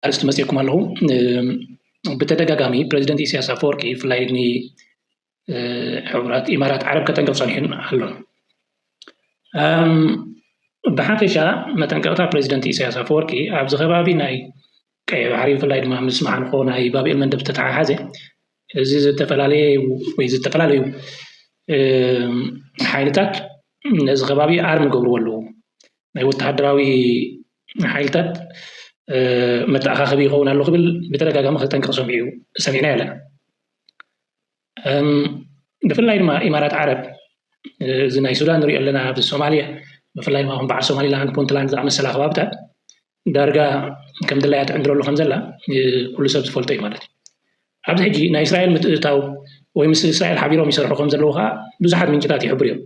ኣርእስቲ መፅእኩም ኣለኹ። ብተደጋጋሚ ፕሬዚደንት ኢሳያስ ኣፈወርቂ ብፍላይ ንሕቡራት ኢማራት ዓረብ ከጠንቅቕ ፀኒሑ ኣሎ። ብሓፈሻ መጠንቀቕታ ፕሬዚደንት ኢሳያስ ኣፈወርቂ ኣብዚ ከባቢ ናይ ቀይ ባሕሪ ብፍላይ ድማ ምስ መሓንቆ ናይ ባብኤል መንደብ ዝተተሓሓዘ እዚ ዝተፈላለየ ወይ ዝተፈላለዩ ሓይልታት ነዚ ከባቢ ኣርም ገብርዎ ኣለዉ። ናይ ወተሃደራዊ ሓይልታት መተኣኻኸቢ ይኸውን ኣሎ ክብል ብተደጋጋሚ ክጠንቅቕ ሰሚዑ ሰሚዕና ኣለና። ብፍላይ ድማ ኢማራት ዓረብ እዚ ናይ ሱዳን ንሪኦ ኣለና፣ ኣብ ሶማልያ ብፍላይ ድማ በዓል ሶማሊላንድ፣ ፑንትላንድ ዝኣመሰላ ከባብታት ዳርጋ ከም ድላያ ትዕንድረሉ ከም ዘላ ኩሉ ሰብ ዝፈልጦ እዩ ማለት እዩ። ኣብዚ ሕጂ ናይ እስራኤል ምትእትታው ወይ ምስ እስራኤል ሓቢሮም ይሰርሑ ከም ዘለዉ ከዓ ብዙሓት ምንጭታት ይሕብሩ እዮም።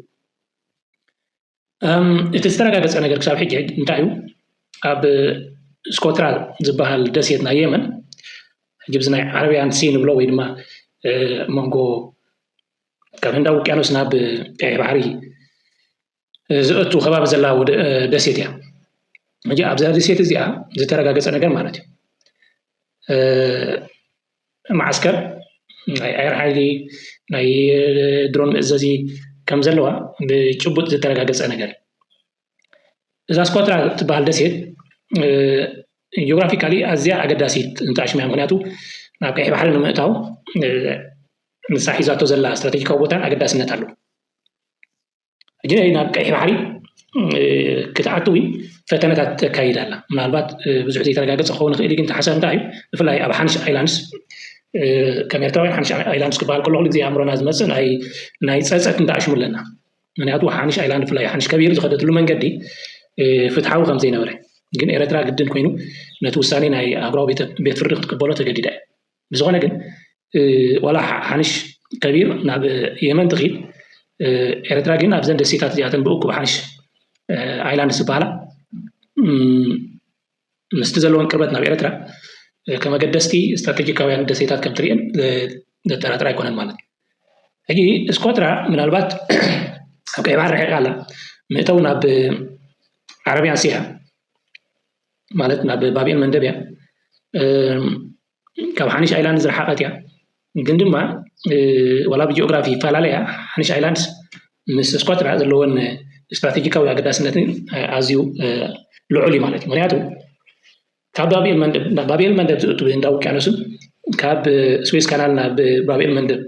እቲ ዝተረጋገፀ ነገር ክሳብ ሕጂ እንታይ እዩ? ኣብ ስኮትራ ዝበሃል ደሴት ናይ የመን ሕጂ ብዚ ናይ ዓረብያን ሲ ንብሎ ወይ ድማ መንጎ ካብ ህንዳዊ ውቅያኖስ ናብ ቀይሕ ባሕሪ ዝእቱ ከባቢ ዘላ ደሴት እያ። ሕጂ ኣብዛ ደሴት እዚኣ ዝተረጋገፀ ነገር ማለት እዩ። መዓስከር ናይ ኣየር ሓይሊ፣ ናይ ድሮን መእዘዚ ከም ዘለዋ ብጭቡጥ ዝተረጋገፀ ነገር። እዛ ስኳትራ ትበሃል ደሴት ጂኦግራፊካሊ ኣዝያ ኣገዳሲት እንተኣሽምያ፣ ምክንያቱ ናብ ቀይሕ ባሕሪ ንምእታው ንሳ ሒዛቶ ዘላ ስትራቴጂካዊ ቦታን ኣገዳስነት ኣለዎ። ሕጂ ናይ ናብ ቀይሕ ባሕሪ ክትኣቱ እውን ፈተነታት ተካይድ ኣላ። ምናልባት ብዙሕ ዘይተረጋገፀ ክኸውን ይኽእል እዩ፣ ግን ተሓሳብ እንታይ እዩ? ብፍላይ ኣብ ሓንሽ ኣይላንድስ ከም ኤርትራውያን ሓንሽ ኣይላንድስ ክበሃል ከሎ ኩሉ ግዜ ኣእምሮና ዝመፅእ ናይ ጸጸት እንዳ ኣሽሙ ኣለና። ምክንያቱ ሓንሽ ኣይላንድ ብፍላይ ሓንሽ ከቢር ዝኸደትሉ መንገዲ ፍትሓዊ ከም ዘይነበረ፣ ግን ኤርትራ ግድን ኮይኑ ነቲ ውሳኔ ናይ ኣህጉራዊ ቤት ፍርዲ ክትቅበሎ ተገዲዳ እያ። ብዝኾነ ግን ዋላ ሓንሽ ከቢር ናብ የመን ትኺድ፣ ኤርትራ ግን ኣብዘን ደሴታት እዚኣተን ብእኩብ ሓንሽ ኣይላንድ ዝበሃላ ምስቲ ዘለወን ቅርበት ናብ ኤርትራ ከም ኣገደስቲ ስትራቴጂካውያን ደሴታት ከም ትርእየን ዘጠራጥር ኣይኮነን ማለት እዩ። ሕጂ ስኮትራ ምናልባት ኣብ ቀይ ባሕሪ ርሒቓ ኣላ፣ ምእተው ናብ ዓረብያን ሲያ ማለት ናብ ባብኤል መንደብ እያ። ካብ ሓኒሽ ኣይላንድ ዝረሓቐት እያ፣ ግን ድማ ዋላ ብጂኦግራፊ ይፈላለያ፣ ሓኒሽ ኣይላንድ ምስ ስኳትራ ዘለወን ስትራቴጂካዊ ኣገዳስነትን ኣዝዩ ልዑል እዩ ማለት እዩ። ምክንያቱ ካብ ባብኤል መንደብ ናብ ባብኤል መንደብ ዝእቱ ህንዳዊ ውቅያኖስን ካብ ስዌዝ ካናል ናብ ባብኤል መንደብ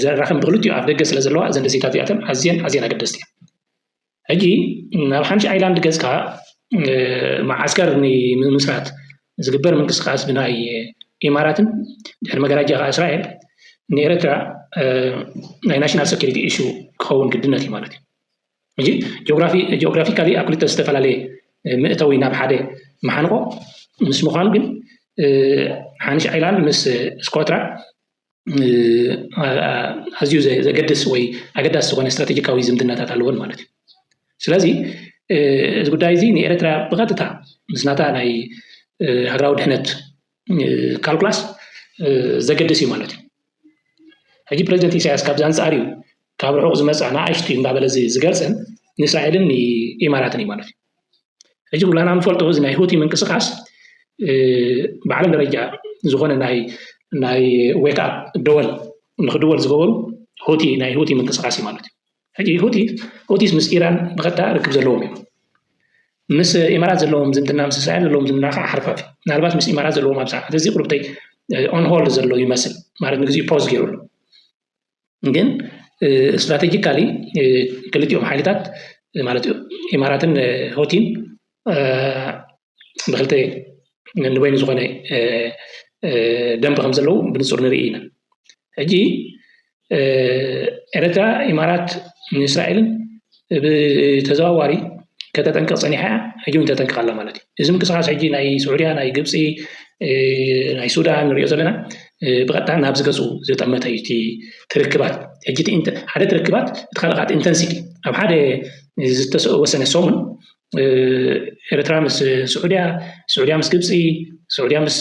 ዘራኽብ ብክልቲኡ ኣፍ ደገ ስለ ዘለዋ እዘን ደሴታት እዚኣተን ኣዝየን ኣዝየን ኣገደስቲ እየን። ሕጂ ናብ ሓንሽ ኣይላንድ ገጽካ መዓስከር ንምምስራት ዝግበር ምንቅስቃስ ብናይ ኢማራትን ድሕሪ መጋረጃ ከዓ እስራኤል ንኤርትራ ናይ ናሽናል ሴኩሪቲ ኢሹ ክኸውን ግድነት እዩ ማለት እዩ። ሕጂ ጂኦግራፊካሊ ኣብ ክልተ ዝተፈላለየ ምእተዊ ናብ ሓደ መሓንቆ ምስ ምዃኑ ግን ሓንሽ ኣይላንድ ምስ ስኮትራ ኣዝዩ ዘገድስ ወይ ኣገዳሲ ዝኾነ ስትራቴጂካዊ ዝምድናታት ኣለዎን ማለት እዩ። ስለዚ እዚ ጉዳይ እዚ ንኤርትራ ብቐጥታ ምስ ናታ ናይ ሃገራዊ ድሕነት ካልኩላስ ዘገድስ እዩ ማለት እዩ። ሕጂ ፕሬዚደንት ኢሳያስ ካብዚ ኣንጻር እዩ ካብ ርሑቕ ዝመፅኣ ንኣሽቱ እዩ እንዳበለ ዝገልፀን ንእስራኤልን ንኢማራትን እዩ ማለት እዩ። ሕጂ ኩላና ንፈልጦ እዚ ናይ ሁቲ ምንቅስቃስ ብዓለም ደረጃ ዝኾነ ናይ ናይ ዌክ ኣፕ ደወል ንክድወል ዝገበሩ ሁቲ ናይ ሁቲ ምንቅስቃስ እዩ ማለት እዩ። ሕጂ ሁቲ ሁቲስ ምስ ኢራን ብቐጥታ ርክብ ዘለዎም እዮም። ምስ ኢማራት ዘለዎም ዝምድና ምስ እስራኤል ዘለዎም ዝምድና ከዓ ሓርፋፍ እዩ። ምናልባት ምስ ኢማራት ዘለዎም ኣብ ሰዓት እዚ ቁርብተይ ኦን ሆልድ ዘሎ ይመስል ማለት ንግዚኡ ፖዝ ገይሩ ኣሎ። ግን ስትራቴጂካሊ ክልቲኦም ሓይልታት ማለት ኢማራትን ሆቲን ብክልተ ንበይኑ ዝኾነ ደንበ ከም ዘለዉ ብንፁር ንርኢ ኢና። ሕጂ ኤረትራ ኢማራት ንእስራኤልን ብተዘዋዋሪ ከተጠንቅቕ ጸኒሓ እያ፣ ሕጂ እውን ተጠንቅቕ ኣላ ማለት እዩ። እዚ ምንቅስቃስ ሕጂ ናይ ስዑድያ፣ ናይ ግብጺ፣ ናይ ሱዳን ንሪኦ ዘለና ብቐጥታ ናብ ዝገጹ ዝጠመተ እዩ እቲ ትርክባት። ሕጂ ሓደ ትርክባት እቲ ካልእ ኢንተንሲቲ ኣብ ሓደ ዝተወሰነ ሰሙን ኤርትራ ምስ ስዑድያ፣ ስዑድያ ምስ ግብጺ፣ ስዑድያ ምስ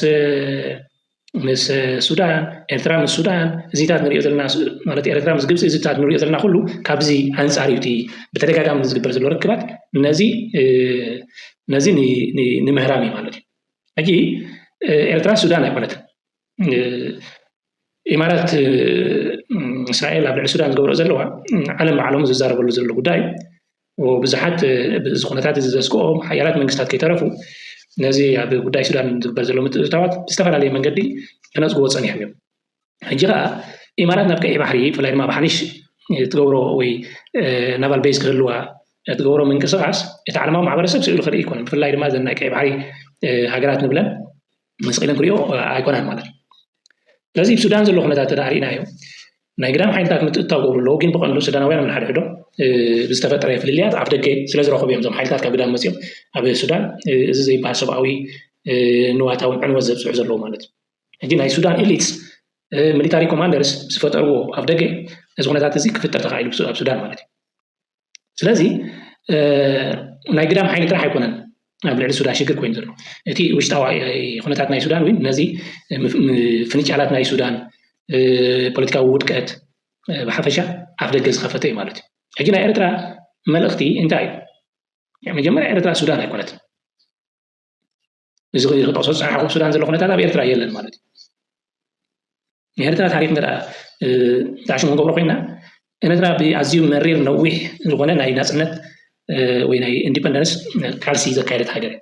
ምስ ሱዳን፣ ኤርትራ ምስ ሱዳን እዚታት ንሪኦ ዘለና ማለት ኤርትራ ምስ ግብፂ እዚታት ንሪኦ ዘለና ኩሉ ካብዚ ኣንፃር እዩ እቲ ብተደጋጋሚ ዝግበር ዘሎ ርክባት ነዚ ነዚ ንምህራም እዩ ማለት እዩ። ሕጂ ኤርትራ ሱዳን ኣይኮነትን። ኢማራት እስራኤል ኣብ ልዕሊ ሱዳን ዝገብሮ ዘለዋ ዓለም ባዕሎም ዝዛረበሉ ዘሎ ጉዳይ እዩ። ብዙሓት እዚ ኩነታት እዚ ዘስክኦም ሓያላት መንግስታት ከይተረፉ ነዚ ኣብ ጉዳይ ሱዳን ዝግበር ዘሎ ምትእትታዋት ብዝተፈላለየ መንገዲ ክነፅግዎ ፀኒሖም እዮም። ሕጂ ከዓ ኢማራት ናብ ቀይሕ ባሕሪ ብፍላይ ድማ ብሓኒሽ ትገብሮ ወይ ናቫል ቤዝ ክህልዋ ትገብሮ ምንቅስቃስ እቲ ዓለማዊ ማሕበረሰብ ስእሉ ክርኢ ይኮነ። ብፍላይ ድማ ዘናይ ቀይሕ ባሕሪ ሃገራት ንብለን መስቂለን ክሪኦ ኣይኮናን ማለት እዩ። ስለዚ ብ ሱዳን ዘሎ ኩነታት ተዳሪእና እዩ ናይ ግዳም ሓይልታት ምትእታው ገብሩ ኣለዉ ግን ብቐንዱ ሱዳናውያን ምን ሓደ ሕዶ ብዝተፈጠረ ፍልልያት ኣፍ ደገ ስለ ዝረኸቡ እዮም እዞም ሓይልታት ካብ ግዳም መፅኦም ኣብ ሱዳን እዚ ዘይበሃል ሰብኣዊ ንዋታውን ዕንወት ዘብፅሑ ዘለዉ ማለት እዩ። ሕጂ ናይ ሱዳን ኤሊትስ ሚሊታሪ ኮማንደርስ ዝፈጠርዎ ኣፍ ደገ እዚ ኩነታት እዚ ክፍጠር ተኻኢሉ ኣብ ሱዳን ማለት እዩ። ስለዚ ናይ ግዳም ሓይሊ ጥራሕ ኣይኮነን ኣብ ልዕሊ ሱዳን ሽግር ኮይኑ ዘሎ እቲ ውሽጣዊ ኩነታት ናይ ሱዳን ወይ ነዚ ፍንጫላት ናይ ሱዳን ፖለቲካዊ ውድቀት ብሓፈሻ ኣፍ ደገ ዝኸፈተ እዩ ማለት እዩ። ሕጂ ናይ ኤርትራ መልእኽቲ እንታይ እዩ? መጀመርያ ኤርትራ ሱዳን ኣይኮነትን። እዚ ክጠቅሶ ዝፀናሕኩ ሱዳን ዘሎ ኩነታት ኣብ ኤርትራ የለን ማለት እዩ። ናይ ኤርትራ ታሪክ እንተ ጣዕሽሙ ንገብሮ ኮይና ኤርትራ ብኣዝዩ መሪር ነዊሕ ዝኾነ ናይ ናፅነት ወይ ናይ ኢንዲፐንደንስ ካልሲ ዘካየደት ሃገር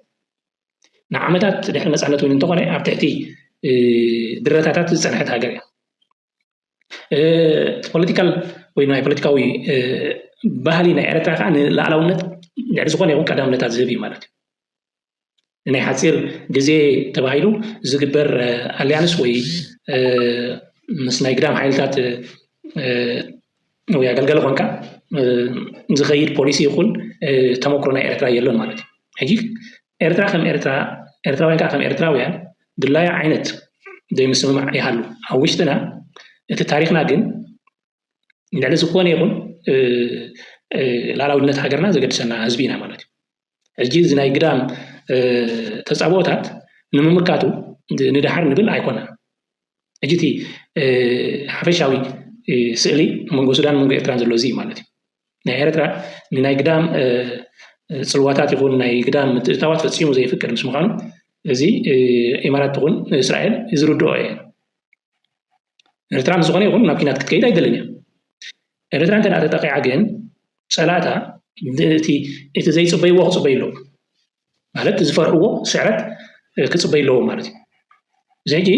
ንዓመታት ድሕሪ ነፃነት እውን እንተኾነ ኣብ ትሕቲ ድረታታት ዝፀንሐት ሃገር እያ። ፖለቲካል ወይ ናይ ፖለቲካዊ ባህሊ ናይ ኤርትራ ከዓ ንላዕላውነት ልዕሊ ዝኾነ ይኹን ቀዳምነታት ዝህብ እዩ ማለት እዩ። ናይ ሓፂር ግዜ ተባሂሉ ዝግበር ኣልያንስ ወይ ምስ ናይ ግዳም ሓይልታት ወይ ኣገልገለ ኮንካ ዝኸይድ ፖሊሲ ይኹን ተመክሮ ናይ ኤርትራ የሎን ማለት እዩ። ሕጂ ኤርትራ ከም ኤርትራ ኤርትራውያን ከዓ ከም ኤርትራውያን ድላዩ ዓይነት ዘይምስምማዕ ይሃሉ ኣብ ውሽጥና እቲ ታሪክና ግን ልዕሊ ዝኾነ ይኹን ላዕላውነት ሃገርና ዘገድሰና ህዝቢ ኢና ማለት እዩ። ሕጂ እዚ ናይ ግዳም ተፃብኦታት ንምምካቱ ንድሓር ንብል ኣይኮነን። ሕጂ እቲ ሓፈሻዊ ስእሊ መንጎ ሱዳን መንጎ ኤርትራን ዘሎ እዚ ማለት እዩ። ናይ ኤርትራ ንናይ ግዳም ፅልዋታት ይኹን ናይ ግዳም ምትእታዋት ፈፂሙ ዘይፍቅድ ምስ ምዃኑ እዚ ኢማራት ትኹን እስራኤል ዝርድኦ እየ። ኤርትራ ምስ ዝኾነ ይኹን ናብ ኪናት ክትከይድ ኣይደልን እያ። ኤርትራ እንተ ተጠቂዓ ግን ፀላእታ እቲ ዘይፅበይዎ ክፅበዩ ኣለዎ ማለት ዝፈርሕዎ ስዕረት ክፅበዩ ኣለዎ ማለት እዩ። እዚ ሕጂ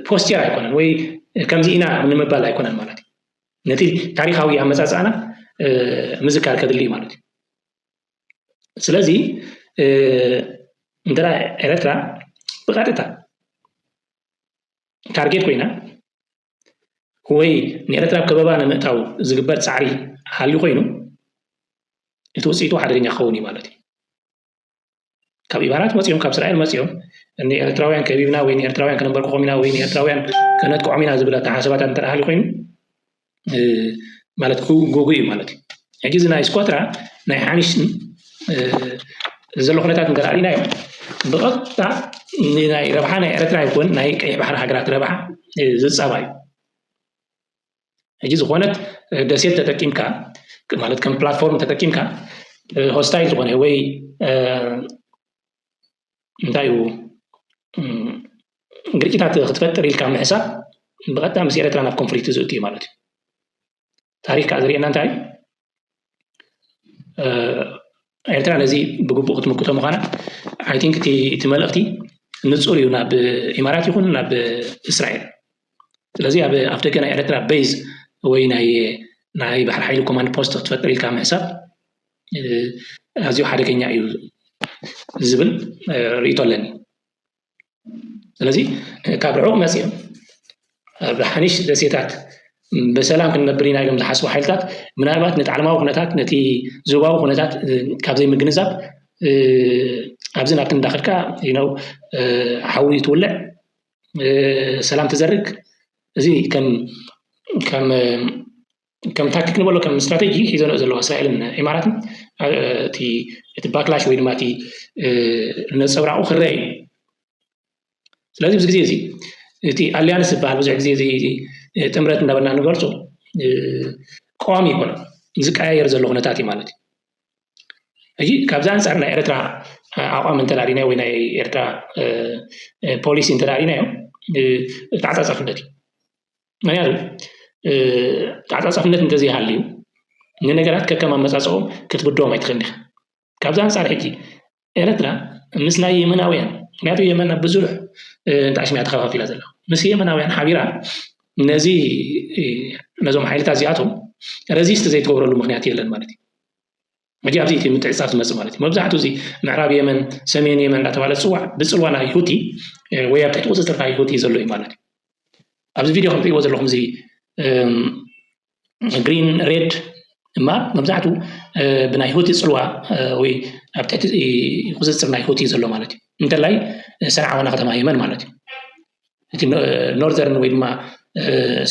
ፖስቸር ኣይኮነን ወይ ከምዚ ኢና ንምባል ኣይኮነን ማለት እዩ። ነቲ ታሪካዊ ኣመፃፅኣና ምዝካር ከድሊ እዩ ማለት እዩ። ስለዚ እንተ ኤረትራ ብቐጥታ ታርጌት ኮይና ወይ ንኤረትራ ኣብ ከበባ ንምእታው ዝግበር ፃዕሪ ሃልዩ ኮይኑ እቲ ውፅኢቱ ሓደገኛ ክኸውን እዩ ማለት እዩ። ካብ ኢማራት መፂኦም ካብ እስራኤል መፂኦም ንኤርትራውያን ከቢብና ወይ ንኤርትራውያን ከነንበርክኾም ኢና ወይ ንኤርትራውያን ከነጥቅዖም ኢና ዝብል ኣተሓሳስባታት እንተ ሃልዩ ኮይኑ ማለት ክጎጉ እዩ ማለት እዩ። ሕጂ እዚ ናይ ስኳትራ ናይ ሓኒሽን ዘሎ ኩነታት እንተ ርኢናዮ ብቐጥታ ናይ ረብሓ ናይ ኤርትራ ይኮን ናይ ቀይሕ ባሕሪ ሃገራት ረብሓ ዝፃባ እዩ። ሕጂ ዝኾነት ደሴት ተጠቂምካ ማለት ከም ፕላትፎርም ተጠቂምካ ሆስታይል ዝኾነ ወይ እንታይ እዩ ግርጭታት ክትፈጥር ኢልካ ምሕሳብ ብቐጥታ ምስ ኤርትራ ናብ ኮንፍሊክት ዝእቱ እዩ ማለት እዩ። ታሪክ ከዓ ዝርእየና እንታይ እዩ ኤርትራ ነዚ ብግቡእ ክትምክቶ ምዃና I think እቲ መልእኽቲ ንፁር እዩ ናብ ኢማራት ይኹን ናብ እስራኤል። ስለዚ ኣብ ኣፍደገ ናይ ኤርትራ ቤዝ ወይ ናይ ናይ ባሕሪ ሓይሊ ኮማንድ ፖስት ክትፈጥር ኢልካ ምሕሳብ ኣዝዩ ሓደገኛ እዩ ዝብል ርእይቶ ኣለኒ። ስለዚ ካብ ርሑቕ መፂኦም ኣብ ሓኒሽ ደሴታት ብሰላም ክንነብር ኢና ኢሎም ዝሓስቡ ሓይልታት ምናልባት ነቲ ዓለማዊ ኩነታት ነቲ ዞባዊ ኩነታት ካብ ዘይምግንዛብ ኣብዚ ናብቲ እንዳኸድካ ሓዊ ትውልዕ ሰላም ትዘርግ እዚ ከም ከም ከም ታክቲክ ንበሎ ከም ስትራቴጂ ሒዘንኦ ዘለዋ እስራኤልን ኢማራትን እቲ ባክላሽ ወይ ድማ እቲ ነፀብራቑ ክረአ እዩ። ስለዚ ኣብዚ ግዜ እዚ እቲ ኣሊያንስ ዝበሃል ብዙሕ ግዜ እዚ ጥምረት እንዳበልና ንገልፆ ቀዋሚ ይኮነ ዝቀያየር ዘሎ ኩነታት እዩ ማለት እዩ። ሕጂ ካብዚ ኣንፃር ናይ ኤርትራ ኣቋም እንተዳሪናዮ ወይ ናይ ኤርትራ ፖሊሲ እንተዳሪናዮ ተዓፃፃፍነት እዩ። ምክንያቱ ተዓፃፃፍነት እንተዘይሃልዩ ንነገራት ከከም ኣመፃፅኦም ክትብድዎም ኣይትኽእል ኢኻ። ካብዚ ኣንፃር ሕጂ ኤረትራ ምስ ናይ የመናውያን፣ ምክንያቱ የመን ኣብ ብዙሕ እንጣሽሚያ ተኸፋፊላ ዘላ፣ ምስ የመናውያን ሓቢራ ነዚ ነዞም ሓይልታት እዚኣቶም ረዚስት ዘይትገብረሉ ምክንያት የለን ማለት እዩ። ሕጂ ኣብዚ እቲ ምትዕፃፍ ዝመፅእ ማለት እዩ። መብዛሕትኡ እዚ ምዕራብ የመን፣ ሰሜን የመን እንዳተባለ ዝፅዋዕ ብፅልዋ ናይ ሁቲ ወይ ኣብ ትሕቲ ቁፅፅር ናይ ሁቲ ዘሎ እዩ ማለት እዩ። ኣብዚ ቪድዮ ከም ትሪእዎ ዘለኹም እዚ ግሪን ሬድ ድማ መብዛሕትኡ ብናይ ሁቲ ፅልዋ ወይ ኣብ ትሕቲ ቁፅፅር ናይ ሁቲ ዘሎ ማለት እዩ። እንተላይ ሰንዓ ዋና ከተማ የመን ማለት እዩ። እቲ ኖርዘርን ወይ ድማ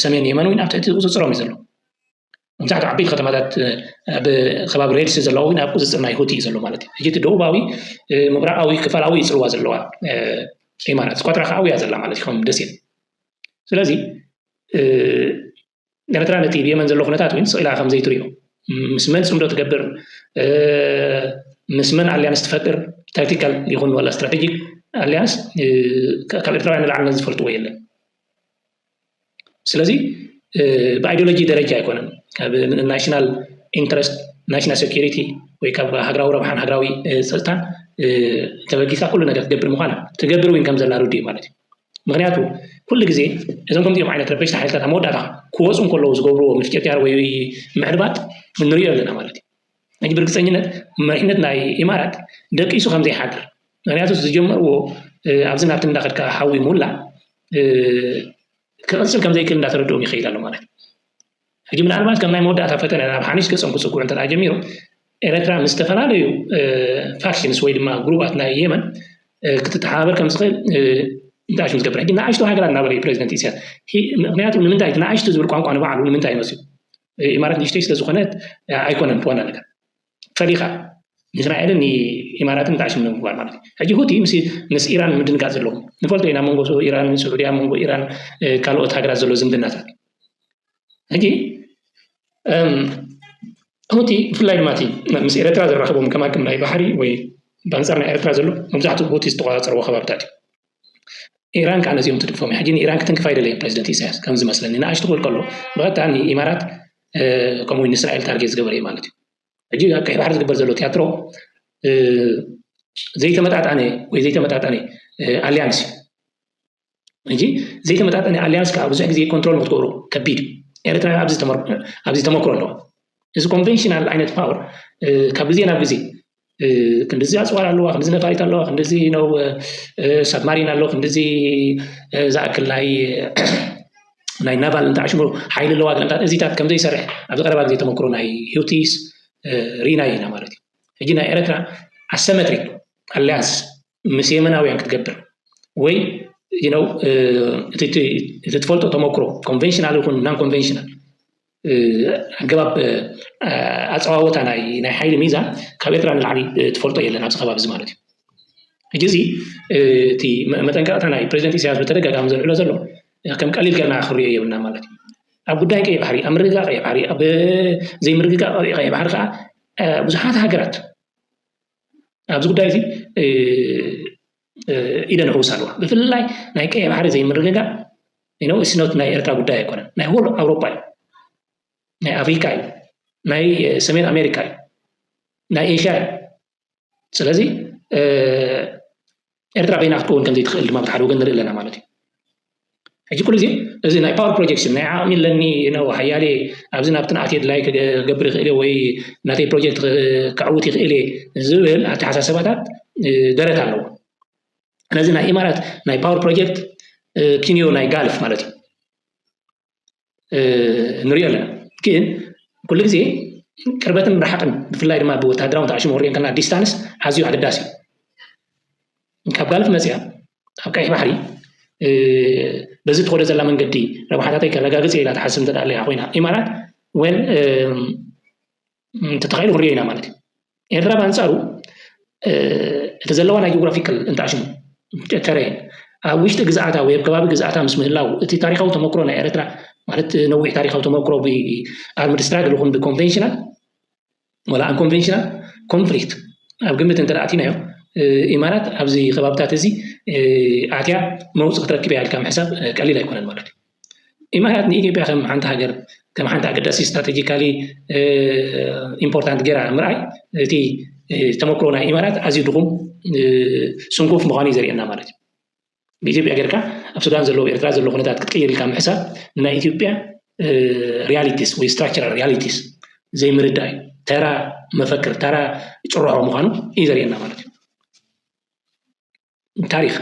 ሰሜን የመን እውን ኣብ ትሕቲ ቁፅፅሮም እዩ ዘሎ። መብዛሕትኡ ዓበይቲ ከተማታት ኣብ ከባቢ ሬድሲ ዘለዋ እውን ኣብ ቁፅፅር ናይ ሁቲ እዩ ዘሎ ማለት እዩ። ሕጂ እቲ ደቡባዊ ምብራቃዊ ክፋላዊ ፅልዋ ዘለዋ ኢማራት፣ ስኳትራ ከዓ ኣብያ ዘላ ማለት እዩ፣ ከም ደሴት። ስለዚ ኤርትራ ነቲ ብየመን ዘሎ ኩነታት እውን ስቕ ኢላ ከም ዘይትሪኦ፣ ምስ መን ፅምዶ ትገብር፣ ምስ መን ኣልያንስ ትፈጥር፣ ታክቲካል ይኹን ዋላ ስትራቴጂክ ኣልያንስ ካብ ኤርትራውያን ንላዕሊ ዝፈልጥዎ የለን። ስለዚ ብኣይዲዮሎጂ ደረጃ ኣይኮነን፣ ካብ ናሽናል ኢንትረስት፣ ናሽናል ሴኩሪቲ ወይ ካብ ሃገራዊ ረብሓን ሃገራዊ ፀጥታን ተበጊሳ ኩሉ ነገር ትገብር ምዃና፣ ትገብር እውን ከም ዘላ ርዱእ እዩ ማለት እዩ። ምክንያቱ ኩሉ ግዜ እዞም ከምዚኦም ዓይነት ረበሽቲ ሓይልታት ኣብ መወዳእታ ክወፁ እንከለዉ ዝገብርዎ ምፍጭርጫር ወይ ምዕርባጥ ንሪኦ ኣለና ማለት እዩ። ሕጂ ብርግፀኝነት መሪሕነት ናይ ኢማራት ደቂሱ ከም ዘይሓድር፣ ምክንያቱ ዝጀመርዎ ኣብዚ ናብቲ እንዳኸድካ ሓዊ ምውላዕ ክቕፅል ከም ዘይክእል እንዳተረድኦም ይኸይድ ኣሎ ማለት እዩ። ሕጂ ምናልባት ከም ናይ መወዳእታ ፈተነ ናብ ሓኒሽ ገፆም ክፅጉዑ እንተ ጀሚሮም ኤረትራ ምስ ዝተፈላለዩ ፋክሽንስ ወይ ድማ ግሩባት ናይ የመን ክትተሓባበር ከም ዝኽእል እንተኣሽም ዝገብር። ሕጂ ንኣሽቱ ሃገራት እናበለ እዩ ፕሬዚደንት ኢሳያስ። ምክንያቱ ንምንታይ እቲ ንኣሽቱ ዝብል ቋንቋ ንባዕሉ ንምንታይ ይመስል? ኢማራት ንእሽተይ ስለዝኾነት ኣይኮነን ዋና ነገር። ፈሊኻ ንእስራኤልን ንኢማራትን ንኣሽም ንምግባር ማለት እዩ። ሕጂ ሁቲ ምስ ኢራን ምድንጋፅ ዘለዎም ንፈልጦ ኢና። መንጎ ኢራን ስዑድያ፣ መንጎ ኢራን ካልኦት ሃገራት ዘሎ ዝምድናታት። ሕጂ ሁቲ ብፍላይ ድማ እቲ ምስ ኤረትራ ዘራኽቦም ከም ኣቅም ናይ ባሕሪ ወይ ብኣንፃር ናይ ኤረትራ ዘሎ መብዛሕትኡ ሁቲ ዝተቆፃፀርዎ ከባብታት እዩ። ኢራን ከዓ ነዚኦም ትድግፎም እያ። ሕጂ ንኢራን ክትንክፍ ኣይደለየን ፕሬዚደንት ኢሳያስ ከም ዝመስለኒ። ንኣሽቱ ክብል ከሎ ብቐጥታ ንኢማራት ከምኡ ንእስራኤል ታርጌት ዝገበረ እዩ ማለት እዩ። ሕጂ ኣብ ቀይሕ ባሕሪ ዝግበር ዘሎ ቲያትሮ ዘይተመጣጣነ ወይ ዘይተመጣጣነ ኣልያንስ እዩ። ሕጂ ዘይተመጣጠነ ኣልያንስ ከዓ ብዙሕ ግዜ ኮንትሮል ንክትገብሮ ከቢድ እዩ። ኤርትራ ኣብዚ ተመክሮ ኣለዋ። እዚ ኮንቨንሽናል ዓይነት ፓወር ካብ ግዜ ናብ ግዜ ክንዲዚ ኣፅዋር ኣለዋ፣ ክንዲዚ ነፋሪት ኣለዋ፣ ክንዲዚ ነው ሳብማሪን ኣለዋ፣ ክንዲዚ ዝኣክል ናይ ናይ ናቫል እንተዓሽሙ ሓይሊ ኣለዋ፣ ገለምታት እዚታት ከም ዘይሰርሕ ኣብዚ ቀረባ ግዜ ተመክሮ ናይ ሂውቲስ ርኢናዮ ኢና ማለት እዩ። ሕጂ ናይ ኤረትራ ኣሰመትሪክ ኣሊያንስ ምስ የመናውያን ክትገብር ወይ ነው እቲ ትፈልጦ ተመክሮ ኮንቨንሽናል ይኹን ናን ኮንቨንሽናል ኣገባብ ኣፀዋወታ ናይ ናይ ሓይሊ ሚዛን ካብ ኤርትራ ንላዕሊ ትፈልጦ የለን ኣብዚ ከባቢ እዚ ማለት እዩ። ሕጂ እዚ እቲ መጠንቀቕታ ናይ ፕሬዚደንት ኢሳያስ ብተደጋጋሚ ዘልዕሎ ዘሎ ከም ቀሊል ገርና ክሪኦ የብልና ማለት እዩ። ኣብ ጉዳይ ቀይ ባሕሪ፣ ኣብ ምርግጋእ ቀይ ባሕሪ፣ ኣብ ዘይምርግጋእ ቀይ ባሕሪ ከዓ ብዙሓት ሃገራት ኣብዚ ጉዳይ እዚ ኢደን ሕውስ ኣለዋ። ብፍላይ ናይ ቀይ ባሕሪ ዘይምርግጋእ ነው እስኖት ናይ ኤርትራ ጉዳይ ኣይኮነን፣ ናይ ሆል ኣውሮፓ እዩ፣ ናይ ኣፍሪካ እዩ፣ ናይ ሰሜን ኣሜሪካ እዩ፣ ናይ ኤሽያ እዩ። ስለዚ ኤርትራ በይና ክትከውን ከም ዘይትኽእል ድማ ብቲ ሓደ ወገን ንርኢ ኣለና ማለት እዩ። ሕጂ ኩሉ ግዜ እዚ ናይ ፓወር ፕሮጀክሽን ናይ ዓቕሚ ኣለኒ ነው ሓያሌ ኣብዚ ናብቲ ንኣትየ ድላይ ክገብር ይኽእል ወይ ናተይ ፕሮጀክት ከዕውት ይኽእል ዝብል ኣተሓሳሰባታት ደረት ኣለዎ። ነዚ ናይ ኢማራት ናይ ፓወር ፕሮጀክት ኪንዮ ናይ ጋልፍ ማለት እዩ ንሪኦ ኣለና። ግን ኩሉ ግዜ ቅርበትን ርሓቕን ብፍላይ ድማ ብወታደራዊ ተዓሽሙ ክሪኦ ከለና ዲስታንስ ኣዝዩ ኣገዳሲ እዩ። ካብ ጋልፍ መፅያ ኣብ ቀይሕ ባሕሪ በዚ ትኸዶ ዘላ መንገዲ ረብሓታተይ ከረጋግፅ ኢላ ትሓስብ እንተ ኣለያ ኮይና ኢማራት ወን እንተተኻኢሉ ክንሪኦ ኢና ማለት እዩ። ኤርትራ ብኣንፃሩ እቲ ዘለዋ ናይ ጂኦግራፊካል እንተኣሽሙ ተረይን ኣብ ውሽጢ ግዝኣታ ወይ ኣብ ከባቢ ግዝኣታ ምስ ምህላው እቲ ታሪካዊ ተመክሮ ናይ ኤርትራ ማለት ነዊሕ ታሪካዊ ተመክሮ ብኣርምድ ስትራግል ይኹን ብኮንቨንሽናል ወላ ኣንኮንቨንሽናል ኮንፍሊክት ኣብ ግምት እንተ ኣቲናዮ ኢማራት ኣብዚ ከባብታት እዚ ኣትያ መውፅእ ክትረክብ ኢልካ ምሕሳብ ቀሊል ኣይኮነን ማለት እዩ። ኢማራት ንኢትዮጵያ ከም ሓንቲ ሃገር ከም ሓንቲ ኣገዳሲ strategically important ገይራ ምርኣይ እቲ ተመክሮ ናይ ኢማራት ኣዝዩ ድኹም ስንኩፍ ምዃኑ እዩ ዘርእየና ማለት እዩ። ብኢትዮጵያ ጌርካ ኣብ ሱዳን ዘለዉ ኤርትራ ዘለዉ ኩነታት ክትቅይር ኢልካ ምሕሳብ ንናይ ኢትዮጵያ realities ወይ structural realities ዘይምርዳእ እዩ። ተራ መፈክር ተራ ጭርሖ ምዃኑ እዩ ዘርእየና ማለት እዩ። ታሪኽ